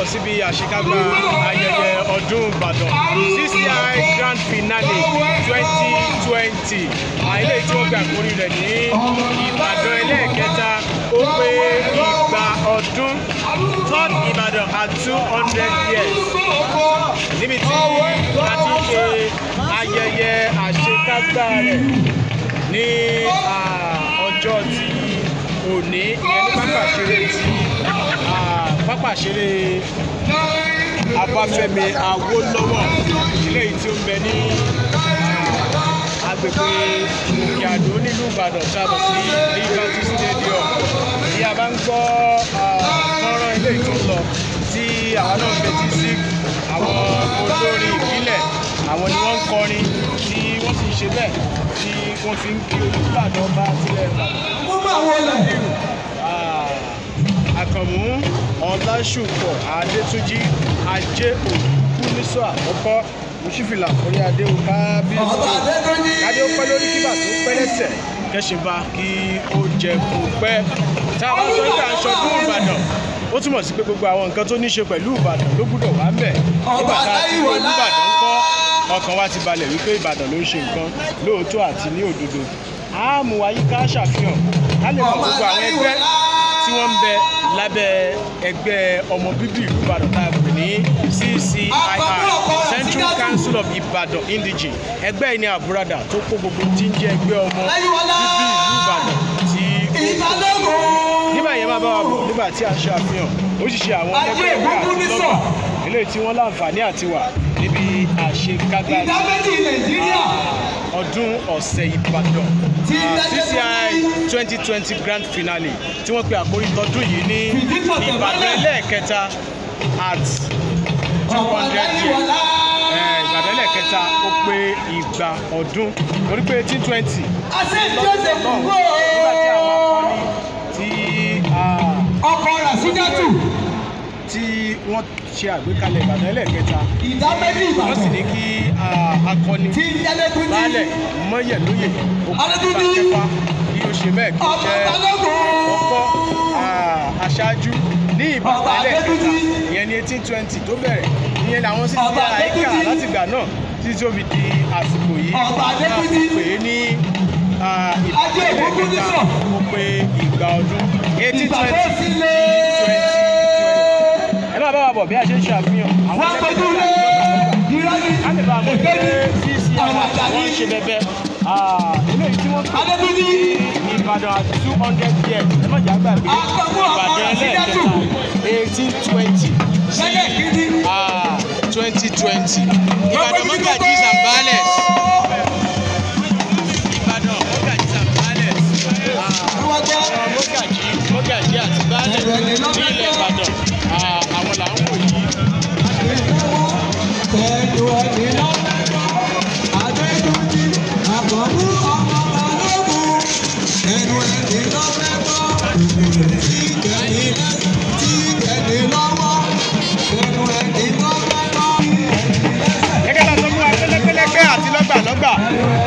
Káàbọ̀ síbi àṣekágbá ayẹyẹ ọdún Ìbàdàn CCI Grand Finale 2020. Àìlè tí wọ́n gbà kórí rẹ̀ ní Ìbàdàn ẹlẹ́ẹ̀kẹta ó pé igba ọdún, third Ìbàdàn at 200 years. Níbi tí a ti ṣe ayẹyẹ àṣekágbá rẹ̀ ní ọjọ́ tí òní, ìyẹn ní pápá ìṣeré tí pápá ìṣeré Abáfẹ́mi Awólọ́wọ̀, eléyìí tí ó ń bẹ ní agbègbè Òkè Àdó nílùú Ìbàdàn tá a mọ̀ sí Liberty Stadium. Tí a bá ń gbọ́ fọ́nrán eléyìí tó ń lọ, tí àwa náà ń fetí sí àwọn olórin ìbílẹ̀, àwọn ni wọ́n ń kọrin tí wọ́n sì ń ṣe bẹ́ẹ̀ tí wọ́n fi ń kí Olúbàdàn bá tilẹ̀ Ìbàdàn. Àkànmú Ọlásùpọ̀ Adétúnjì Ajé Ògúnnísọ̀ àkọ́kọ́ Mùsífìlà orí adé o kábíyèsí adé ó pẹ́ lórí kíbà tó pẹ́ lẹ́sẹ̀ kẹ́sìnba kí ó jẹ kó pẹ́. Tá a bá sọ pé à ń ṣọdún Ìbàdàn, ó túmọ̀ sí pé gbogbo àwọn nǹkan tó ní ṣe pẹ̀lú Ìbàdàn ló gbúdọ̀ wà ń bẹ̀. Nígbà tá a ti rí Olúbàdàn ń kọ́, ọkàn wa ti balẹ̀ wípé Ìbàdàn ló ń ṣe nǹkan lóòótọ́ àti ní òdodo. A mú wa yíká ṣàfihàn ká lè mọ gbogbo àwọn ẹgbẹ́ tí wọ́n ń bẹ lábẹ́ ẹgbẹ́ ọmọ bíbí ìlú Ìbàdàn tá a pè ní CCII, Central Council of Ibadan Indigene. Ẹgbẹ́ yìí ní àbúradà tó kó gbogbo tí ń jẹ́ ẹgbẹ́ ọmọ bíbí ìlú Ìbàdàn tí ó kó. Nígbà yẹn máa bá wa bọ̀ nígbà tí a ṣe àfihàn oríṣiríṣi àwọn ẹgbẹ́ ẹgbẹ́ àti lọ́gbà eléyìí tí wọ́n láǹfààní àti wà níbi àṣekágbá ọdún ọ̀sẹ̀ Ìbàdàn CCI 2020 Grand Finale tí wọ́n pe àkórí tọdún yìí ní Ìbàdàn ẹlẹ́ẹ̀kẹta at 200 years. Ìbàdàn ẹlẹ́ẹ̀kẹta ó pé igba ọdún torí pé 1820 lọ́dún náà nígbà tí àwọn akọni tí ọkọ̀ Ràṣídátù tí wọ́n ṣe àgbékalẹ̀ Ìbàdàn ẹlẹ́ẹ̀kẹta, wọ́n sì ní kí akọni baálẹ̀ Mọ́yẹ̀lóyè Ògúnbàkẹ́fà kí ó ṣe bẹ́ẹ̀ kí ó jẹ́ ọkọ aṣáájú ní Ìbàdàn ẹlẹ́ẹ̀kẹta, ìyẹn ní 1820 tó bẹ̀rẹ̀, ìyẹn làwọn sì ti àyíká látìgbà náà títí tó fi di àsìkò yìí náà fi pè é ní Ìbàdàn ẹlẹ́ẹ̀kẹta ó pé igba ọdún 1820 sí 2020. Ẹ máa bá wa bọ̀ bí a ṣe ń ṣàfihàn àwọn ẹgbẹ́ a lè bá a mọ̀ pé CCI wọ́n ṣe bẹbẹ eléyìí tí wọ́n pè ní Ìbàdàn at 200 years. Ẹ má jà gbàgbé Ìbàdàn ẹlẹ́ẹ̀kẹta 1820 sí 2020. Ìbàdàn Mọ́gàjí and Baálẹ̀, Ìbàdàn Mọ́gàjí and Baálẹ̀, àwọn Mọ́gàjí àti Baálẹ̀ ní ilẹ̀ Ìbàdàn, àwọn là ń wò yìí. Gẹ́gẹ́ bá sọ fún wa pẹ́lẹ́pẹ́lẹ́pẹ́ àti lọ́gbàlọ́gbà,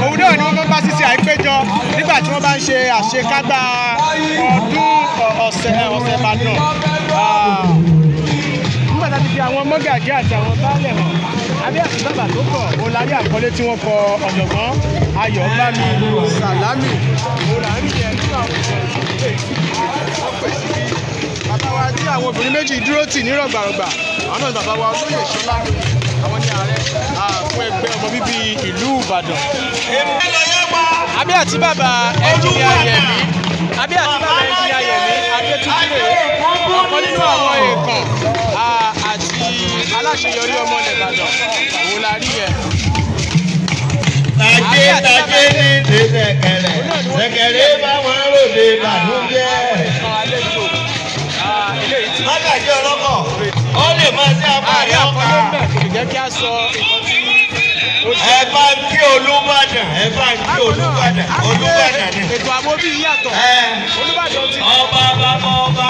òun náà ni wọ́n máa ń bá CCI péjọ nígbà tí wọ́n bá ń ṣe àṣekágbá ọdún ọ̀sẹ̀ Ìbàdàn. Nígbà tá a ti fi àwọn mọ́gàjí àti àwọn baálẹ̀ hàn, abẹ́ àti bàbà tó kọ̀ òun la rí àkọlé tí wọ́n kọ ọ̀jọ̀gbọ́n Ayọ̀bámi Sàlámì. Òun là ń rí yẹn nínú àwọn ìṣẹ̀lẹ̀ tí wọ́n pè sí bàbá wa tí àwọn obìnrin méjì dúró tì ní rọ̀gbàrọ̀gbà. Àwọn náà bàbá wa olóyè Ṣọlá, àwọn ní ààrẹ fún ẹgbẹ́ ọmọ bíbí ìlú Ìbàdàn. Abẹ́ àti bàbá ẹnjìníà Yẹmí, abẹ́ àti bàbá ẹnjìníà Yẹmí Adétúnjì rèé, ọ̀kan nínú àwọn èèkàn àti aláṣeyọrí ọmọ ilẹ̀ Ìbàdàn, òun la rí yẹn. Tajé tajé ní ti ṣẹ̀kẹ̀rẹ̀, ṣẹ̀kẹ̀rẹ̀ bá wọn ròde ìbànújẹ́. Mágàjí ọlọ́kọ̀, ó lè máa ṣe àpárí ọkà. Ẹ bá ń kí Olúbàdàn, ẹ bá ń kí Olúbàdàn, Olúbàdàn ni. Ètò ààbò bí yàtọ̀. Olúbàdàn ti ọba bàbá ọba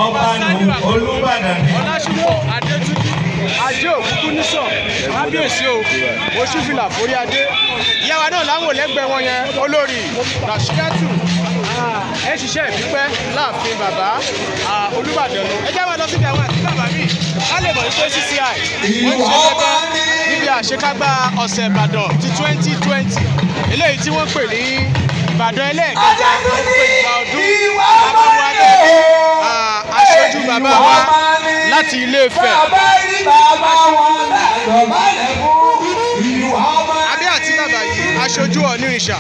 ọba nù Olúbàdàn ni. Ọlásùpọ̀ Adétúnjì Ajé Ògúngúnnísọ̀ kábíyèsí o, Oṣùfìlà forí adé. Ìyá wa náà láwọn lẹ́gbẹ̀ẹ́ wọn yẹn, olórí Ràṣídátù ẹ ṣiṣẹ́ ìpípẹ́ láàfin bàbá Olúbàdàn. Ẹ jẹ́ máa lọ síbi àwọn àti bàbá. bàbá mi ká lè mọ̀ wípé CCI wọ́n ń ṣe pẹ́pẹ́ níbi àṣekágbá ọ̀sẹ̀ Ìbàdàn ti 2020 eléyìí tí wọ́n pè ní Ìbàdàn ẹlẹ́ẹ̀kẹta pé ìgbà ọdún bàbá wa gẹ́gẹ́ aṣojú bàbá wa láti Ilé Ifẹ̀. Abẹ́ àti bàbá yìí aṣojú Ọ̀nìrìṣà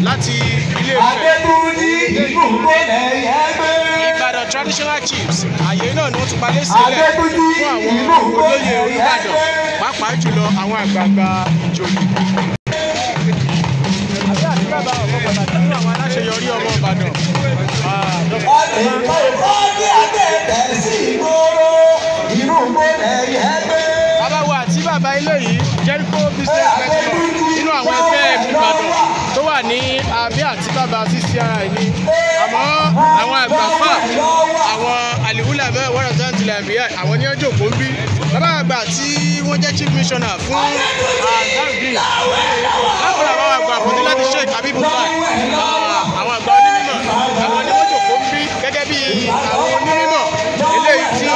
láti Ilé Ifẹ̀. Ìbàdàn traditional chiefs àyè náà ni wọ́n tún palẹ̀ sílẹ̀ fún àwọn olóyè Olúbàdàn pàápàá jùlọ àwọn àgbààgbà ìjòyè. Abẹ́ àti bàbá ọ̀pọ̀ pàtàkì nínú àwọn aláṣeyọrí ọmọ Ìbàdàn. Bàbá wa àti bàbá ilé yìí Jericho Business Network nínú àwọn ẹgbẹ́ Ìbàdàn tó wà ní abẹ́ àti bàbá CCI ni àmọ́ àwọn àgbàfà àwọn àlìhùlà mẹ́wàá wọ́n rẹ̀ tilẹ̀ àbíyá àwọn ní ọjọ́ òkú ń bí bàbá àgbà tí wọ́n jẹ́ chief missioner fún Ansarudeen lábúrò àwọn àgbà fún láti Sheikh Habib Bukar àwọn àgbà onímọ̀ àwọn ní wọ́n jòkó ń bí gẹ́gẹ́ bí àwọn onímọ̀ eléyìí tí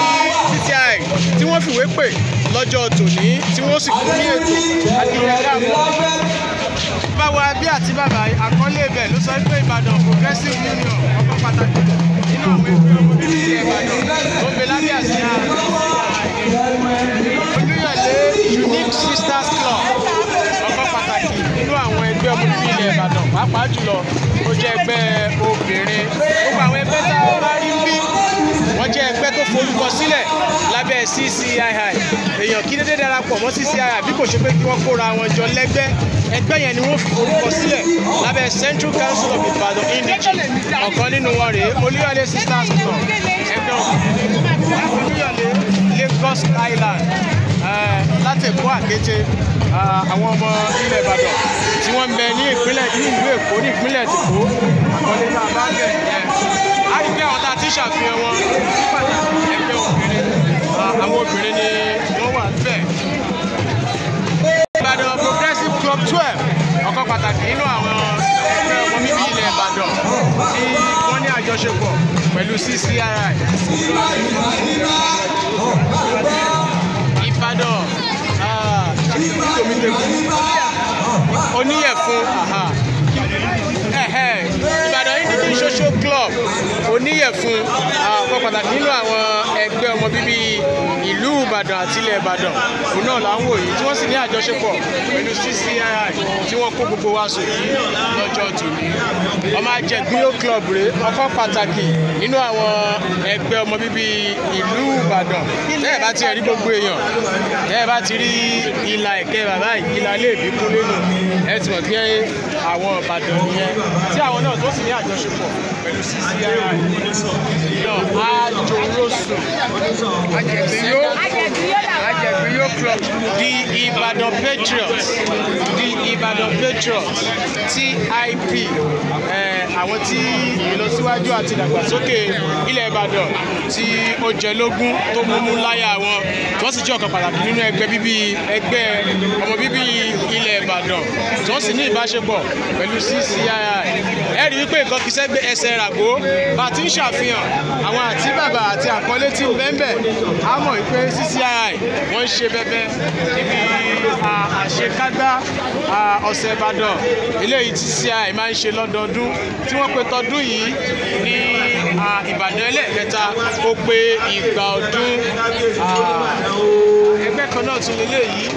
CCI tí wọ́n fìwé pè lọ́jọ́ tòní tí wọ́n sì fún ní ètò àdìrẹ́dà báwa bí àti bàbá àkọlé ibẹ̀ ló sọ pé Ìbàdàn Progressive Union ọkọ̀ pàtàkì nínú àwọn ẹgbẹ́ ọmọ bíbí ilẹ̀ Ìbàdàn tó ń bẹ lábẹ́ àsíá Olúyọ̀lé Unique Sisters Club ọkọ̀ pàtàkì nínú àwọn ẹgbẹ́ ọmọ bíbí ilẹ̀ Ìbàdàn pàápàá jùlọ ó jẹ́ ẹgbẹ́ obìnrin gbogbo àwọn ẹgbẹ́ tá a bá rí bí wọ́n jẹ́ ẹgbẹ́ tó forúkọ sílẹ̀ lábẹ́ CCII èèyàn kí dédé darapọ̀ mọ́ CCII bí kò ṣe pé kí wọ́n kóra wọn jọ lẹ́gbẹ́ ẹgbẹ́ yẹn ni wọ́n fi forúkọ sílẹ̀ lábẹ́ Central Council of Ibadan Industry ọ̀kan nínú wọn rèé Olúyọ̀lé Sisters Club ẹgbẹ́ Olúyọ̀lé Lagos Island láti Èkó Àkété àwọn ọmọ ilẹ̀ Ìbàdàn tí wọ́n ń bẹ ní ìpínlẹ̀ ní ìlú Èkó ní ìpínlẹ̀ Èkó àkọlé tá a bá ń bẹ̀ yẹn a rí pé àwọn tá a ti ṣàfihàn wọn ní pàtàkì ẹgbẹ́ obìnrin àwọn obìnrin ni wọ́n wà níbẹ̀. Ìbàdàn Progressive Club 12 ọ̀kan pàtàkì nínú àwọn ẹgbẹ́ ọmọ bíbí ilẹ̀ Ìbàdàn tí wọ́n ní àjọṣepọ̀ pẹ̀lú CCII. Ìbàdàn oníyẹ̀fun Ìbàdàn Indigenous Social Club oníyẹ̀fun ọ̀kan pàtàkì nínú àwọn ẹgbẹ́ ọmọ bíbí ìlú Ìbàdàn àti ilẹ̀ Ìbàdàn òun náà là ń wò yìí tí wọ́n sì ní àjọṣepọ̀ pẹ̀lú CCII tí wọ́n kó gbogbo wa sòdí lọ́jọ́ tòní. Ọmọ Ajẹ̀gbínyó Club rèé ọ̀kan pàtàkì nínú àwọn ẹgbẹ́ ọmọ bíbí ìlú Ìbàdàn tẹ́ ẹ̀ bá ti rí gbogbo èèyàn tẹ́ ẹ̀ bá ti rí ìlà ẹ̀kẹ́ bàbá yìí ìlà ilé ìbíkún lẹ́nu ẹ ti mọ̀ pé àwọn Ìbàdàn nìyẹn tí àwọn náà tó sì ní àjọṣepọ̀ pẹ̀lú CCII náà àjòròsùn Ajẹ̀gbínyó Club the Ibadan Patriots the Ibadan Patriots TIP àwọn tí ìlọsíwájú àti ìdàgbàsókè ilẹ̀ Ìbàdàn tí ó jẹ lógún tó múmú láyà wọn tí wọ́n sì jẹ́ ọ̀kan pàtàkì nínú ẹgbẹ́ bíbí ẹgbẹ́ ọmọ bíbí ilẹ̀ Ìbàdàn tí wọ́n sì ní ìbáṣepọ̀ pẹ̀lú CCII ẹ rí i pé nǹkan kìí sẹ́gbẹ́ ẹsẹ̀ ràgó bá a ti ń ṣàfihàn àwọn àti bàbá àti àkọlé tí ń bẹ́ẹ̀ á mọ̀ wípé CCII wọ́n ń ṣe bẹ́bẹ́ níbi àṣekágbá ọ̀sẹ̀ Ìbàdàn eléyìí tí CCII máa ń ṣe lọ́dọọdún tí wọ́n pe tọdún yìí ní Ìbàdàn ẹlẹ́ẹ̀kẹta ó pé ìgbà ọdún ẹgbẹ́ kan náà tún lélẹ́yìí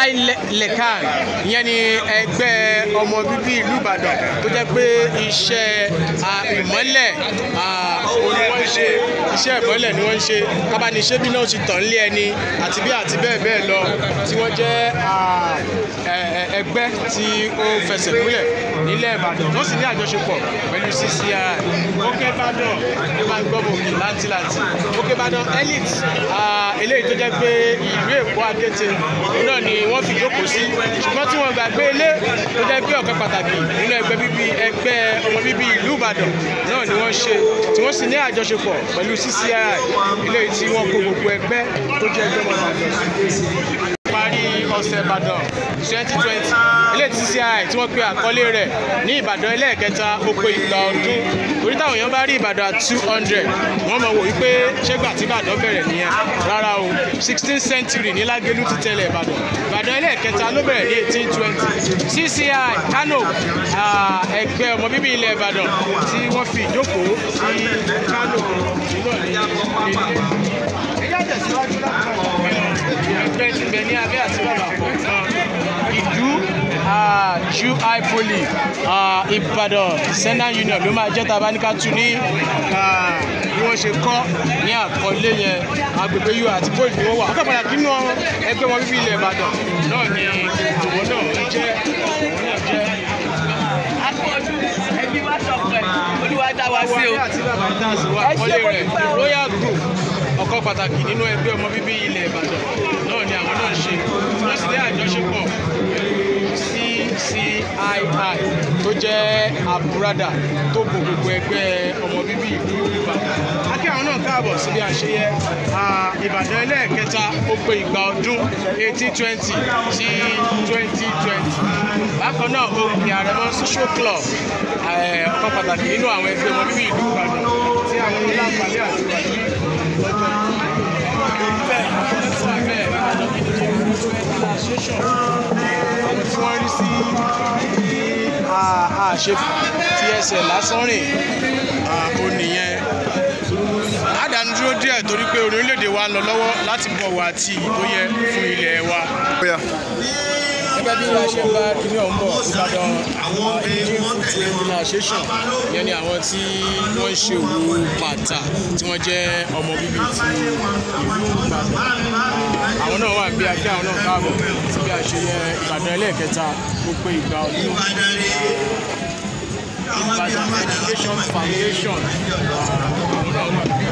II Lekan ìyẹn ni ẹgbẹ́ ọmọ bíbí ìlú Ìbàdàn tó jẹ́ pé iṣẹ́ ìmọ́lẹ̀ òun ni wọ́n ń ṣe iṣẹ́ ìmọ́lẹ̀ ni wọ́n ń ṣe kábàániṣe bí náà ti tàn lé ẹni àti bí àti bẹ́ẹ̀ bẹ́ẹ̀ lọ tí wọ́n jẹ́ ẹgbẹ́ tí ó fẹsẹ̀ múlẹ̀ nílẹ̀ Ìbàdàn tó sì ní àjọṣepọ̀ pẹ̀lú CCI Òkè Ìbàdàn ẹ máa gbọ́ bò láǹtìláǹtì Òkè Ìbàdàn elite eléyìí tó jẹ́ pé ìlú Èkó Adéte òun náà ni wọ́n fi jókòó sí ṣùgbọ́n tí wọ́n gbàgbé ilé tó jẹ́ pé ọ̀kan pàtàkì nínú ẹgbẹ́ bíbí ẹgbẹ́ ọmọ bíbí ìlú Ìbàdàn náà ni wọ́n ṣe tí wọ́n sì ní àjọṣepọ̀ pẹ̀lú CCI eléyìí tí wọ́n kó gbogbo ẹgbẹ́ tó jẹ́ ẹgbẹ́ ọmọ Ìbàdàn. Ìparí ọ̀sẹ̀ Ìbàdàn 2020 ilé tí CCI tí wọ́n pe àkọlé rẹ̀ ní Ìbàdàn ẹlẹ́ẹ̀kẹta ó pé ìgbà ọdún. Orí táwọn èèyàn bá rí Ìbàdàn at 200 wọ́n mọ̀ wò wípé ṣégbà tí Ìbàdàn bẹ̀rẹ̀ nìyẹn. Rárá o, 16th century ní Lágẹ̀lú ti tẹ̀lé Ìbàdàn. Ìbàdàn ẹlẹ́ẹ̀kẹta ló bẹ̀rẹ̀ ní 1820. CCI Kano, ẹgbẹ́ ọmọ bíbí ilẹ̀ Ìbàdàn tí wọ́n fi ìjókòó sí Kano ẹgbẹ́ ti bẹ ní abẹ́ àti bàbá kọ̀ọ̀kan ìdú UI Poly Ìbàdàn Descendant Union ló máa jẹ́ tabaníkàtú ní bí wọ́n ṣe kọ́ ní àkọlé yẹn. Agbègbè UI àti Poly ni wọ́n wà. Ọkọ̀ pàtàkì nínú ẹgbẹ́ wọn bíbí ilẹ̀ Ìbàdàn náà ni àwọn náà ń jẹ́. Ẹbí wa sọ̀pẹ̀, Olúwa dá wa sí o. Àti bàbá ìtàsí wa àkọlé rẹ̀ Royal Group, ọ̀kan pàtàkì nínú ẹgbẹ́ ọmọ bíbí ilẹ̀ Ìbàdàn náà ni àwọn náà ń ṣe. Wọ́n sì ní àjọṣepọ̀ pẹ̀lú CCII tó jẹ́ àbúradà tó bo gbogbo ẹgbẹ́ ọmọ bíbí ìlú Ìbàdàn. A kí àwọn náà káàbọ̀ síbi àṣeyẹ Ìbàdàn ẹlẹ́ẹ̀kẹta ó pé ìgbà ọdún 1820 sí 2020. Bákan náà Òkè Àrẹ̀mọ Social Club, ọ̀kan pàtàkì nínú àwọn ẹgbẹ́ ọmọ bíbí ìlú Ìbàdàn tí àwọn onílànfààní àti wà ní àwọn tí wọ́n rí sí àṣe fi ẹsẹ̀ lásán rìn ó nìyẹn. Àdánù dúró díẹ̀ torí pé orílẹ̀-èdè wa ń lọ lọ́wọ́ láti bọ̀wọ̀ àti ìyí tó yẹ fún ilẹ̀ wa. Gẹ́gẹ́ bí a ṣe ń bá kíní ọ̀hún bọ̀, Ìbàdàn Engine Footwear Association yẹn ni àwọn tí wọ́n ń ṣe òwò bàtà tí wọ́n jẹ́ ọmọ bíbí ti ìlú Ìbàdàn. Àwọn náà wà bí akí àwọn náà káàbọ̀ sí bí a ṣe yẹ Ìbàdàn ẹlẹ́ẹ̀kẹta ó pé ìgbà ọdún. Ìbàdàn Education Foundation àwọn náà wà bí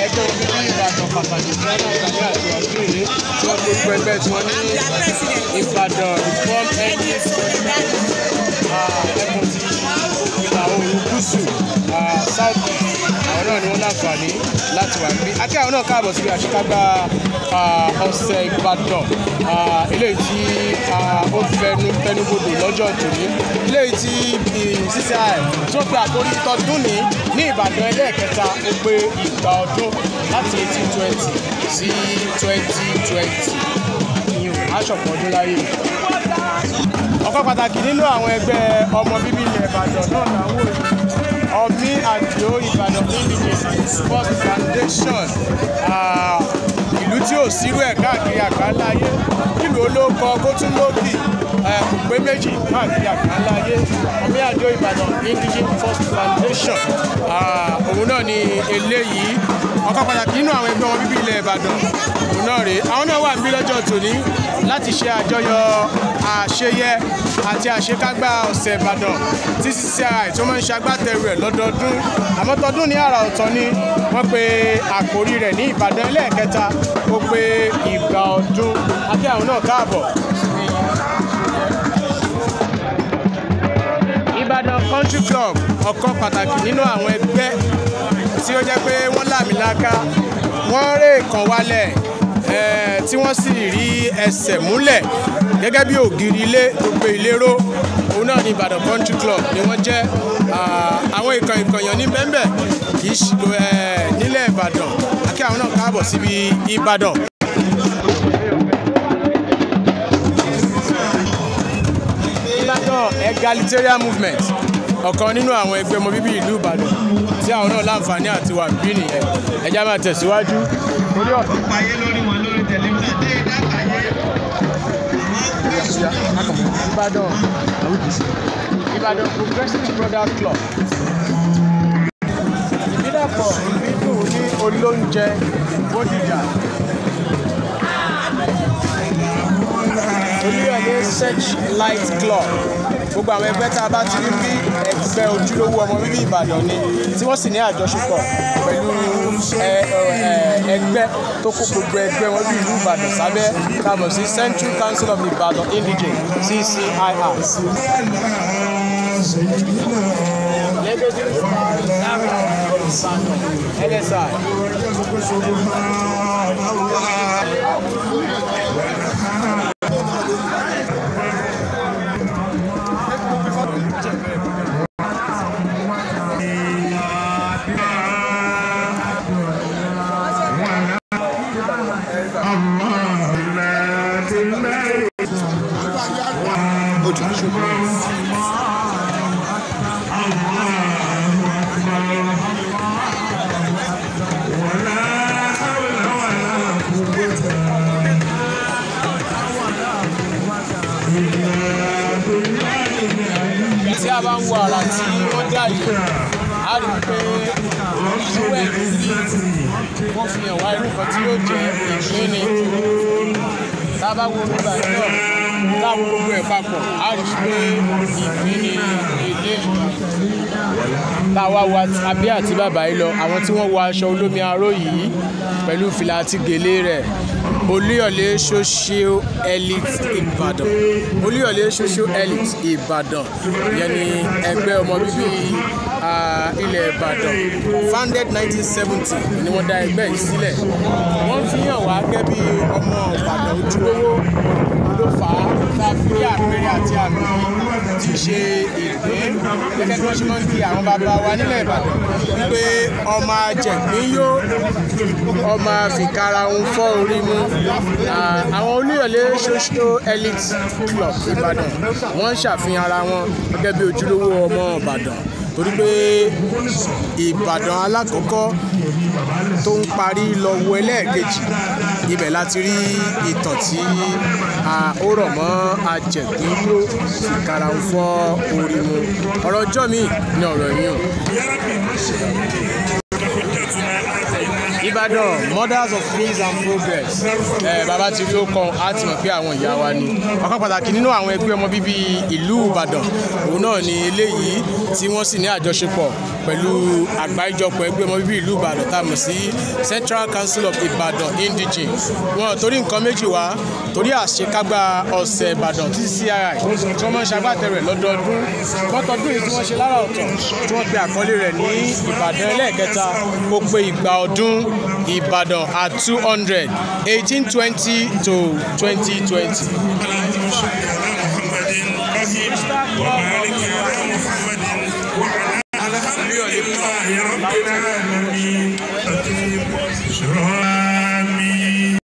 ẹgbẹ́ obìnrin Ìbàdàn pàtàkì tí wọ́n náà gbàgbé àti wàsíù tí wọ́n gbogbo ẹgbẹ́ tí wọ́n ní Ìbàdàn Reform NDC ẹkùn ti ìlà oòrùn gúúsù South East, àwọn náà ni wọ́n láǹfààní láti wà níbí. Akí àwọn náà káàbọ̀ síbi àṣekágbá ọ̀sẹ̀ Ìbàdàn eléyìí tí ó fẹnu tẹnubodò lọ́jọ́ tòní, eléyìí tí CCI tó pe àkórí tọdún ní Ìbàdàn ẹlẹ́ẹ̀kẹta ó pé ìgbà ọdún láti 1820 sí 2020. Ìyún aṣọ̀pọ̀ ọdún láyé. Ọ̀kan pàtàkì nínú àwọn ẹgbẹ́ ọmọ bíbí ilẹ̀ Ìbàdàn náà làwọn Ọmí Àdìó Ìbàdàn Indigenous First Foundation, ìlú tí ò sírú ẹ̀ káàkiri àgbáńlá ayé, ìlú olóko kó tún lókì kò pé méjì káàkiri àgbáńlá ayé. Ọmí Àdìó Ìbàdàn Indigenous First Foundation òun náà ni eléyìí. Ọ̀kan pàtàkì nínú àwọn ẹgbẹ́ ọmọ bíbí ilẹ̀ Ìbàdàn òun náà rèé. Àwọn náà wà níbí lọ́jọ́ tòní láti ṣe àjọyọ̀ àṣeyẹ àti àṣekágbá ọ̀sẹ̀ Ìbàdàn tí CCI tó máa ń ṣagbátẹrù ẹ̀ lọ́dọọdún. Àmọ́ tọdún ní àrà ọ̀tọ̀ ni wọ́n pe àkórí rẹ̀ ní Ìbàdàn ẹlẹ́ẹ̀kẹta ó pé ìgbà ọdún. Akí àwọn náà káàbọ̀. Ìbàdàn Country Club, ọ̀kan pàtàkì nínú àwọn ẹgbẹ́ tí ó jẹ́ pé wọ́n làmìlaka, wọ́n rè kàn wálẹ̀ tí wọ́n sì rí ẹsẹ̀ múlẹ̀ gẹ́gẹ́ bí ògiri ilé tó gbé ilé ró. Òun náà ní Ìbàdàn Country Club ni wọ́n jẹ́. Àwọn ìkàn ìkànyàn ní bẹ́ńbẹ́ kì í ṣe nílẹ̀ Ìbàdàn. Akí àwọn náà káàbọ̀ síbi Ìbàdàn. Ìbàdàn Egalitarian Movement, Ọ̀kan nínú àwọn ẹgbẹ́ ọmọ bíbí ìlú Ìbàdàn tí àwọn náà láǹfààní àti wà bí nìyẹn. Ẹja máa tẹ̀síwájú. Ìbàdàn Progressive Brothers Club. Ìbídàpọ̀ ìbídùn ní olóúnjẹ Bódìjà. Olúyọ̀lé Searchlight Club. Gbogbo àwọn ẹgbẹ́ tá a bá ti rí bí ẹgbẹ́ ojúlówó ọmọ bíbí Ìbàdàn ni, tí wọ́n sì ní àjọṣepọ̀ pẹ̀lú ẹgbẹ́ tó kó gbogbo ẹgbẹ́ wọn bí ìlú Ìbàdàn sábẹ́, tá a mọ̀ sí Central Council of Ibadan Indigene, CCII. LSI. Tí a bá ń wo àrà tí wọ́n dá yìí, a rí i pé irú ẹ̀ wọ́n fi hàn wá irú nǹkan tí yóò jẹ́ ìpín ni. Tá a bá wo bíbá yìí náà, tá a wo gbogbo ẹ̀ papọ̀, a rí i pé ìpín ni èdè. Tá a wá wo abẹ́ àti bàbá yìí lọ, àwọn tí wọ́n wọ aṣọ olómi aró yìí pẹ̀lú fìlà àti gèlè rẹ̀, Olúyọ̀lé Social Elite Ìbàdàn. Olúyọ̀lé Social Elite Ìbàdàn yẹn ni ẹgbẹ́ ọmọ bíbí ilẹ̀ Ìbàdàn. Founded 1970 ni wọ́n dá ẹgbẹ́ yìí sílẹ̀. Wọ́n fi hàn wá gẹ́gẹ́ bí ọmọ Ìbàdàn ojúlówó ló fà á tá a fi rí àpẹẹrẹ àti àmì tí í ṣe ìpín, gẹ́gẹ́ bí wọ́n ṣe máa ń kí àwọn bàbá wa nílẹ̀ Ìbàdàn wípé ọmọ ajẹ̀gbín yó, ọmọ àfikàràhùn fọ́ orí mú. Àwọn Olúyọ̀lé Social Elite Club Ìbàdàn wọ́n ń ṣàfihàn ara wọn gẹ́gẹ́ bí ojúlówó ọmọ Ìbàdàn, torí pé Ìbàdàn alákọ̀ọ́kọ́ tó ń parí lọ wo ẹlẹ́ẹ̀kejì, ibẹ̀ láti rí ìtàn tí ó rọ̀ mọ́ ajẹ̀gbín yó fìkarahun fọ́ orí mu. Ọ̀rọ̀ ọjọ́ mi ni ọ̀rọ̀ yìí o. Ìbàdàn Mothers of Peace and Progress. Bàbá ti rí ó kan, á ti mọ̀ pé àwọn ìyá wa ni. Ọ̀kan pàtàkì nínú àwọn ẹgbẹ́ ọmọ bíbí ìlú Ìbàdàn òun náà ni eléyìí tí wọ́n sì ní àjọṣepọ̀ pẹ̀lú àgbáríjọpọ̀ ẹgbẹ́ ọmọ bíbí ìlú Ìbàdàn tá a mọ̀ sí Central Council of Ibadan Indigene. Wọn torí nǹkan méjì wá, torí àṣekágbá ọ̀sẹ̀ Ìbàdàn TCCII tí wọ́n máa ń ṣagbátẹrù ẹ̀ lọ́dọọdún. Lọ́tọọdún yìí tí wọ́n ṣe lára ọ̀tọ̀ tí wọ́n pe àkọlé rẹ̀ ní Ìbàdàn ẹlẹ́ẹ̀kẹta, ó pé ìgbà ọdún Ìbàdàn at 200, 1820 to 2020.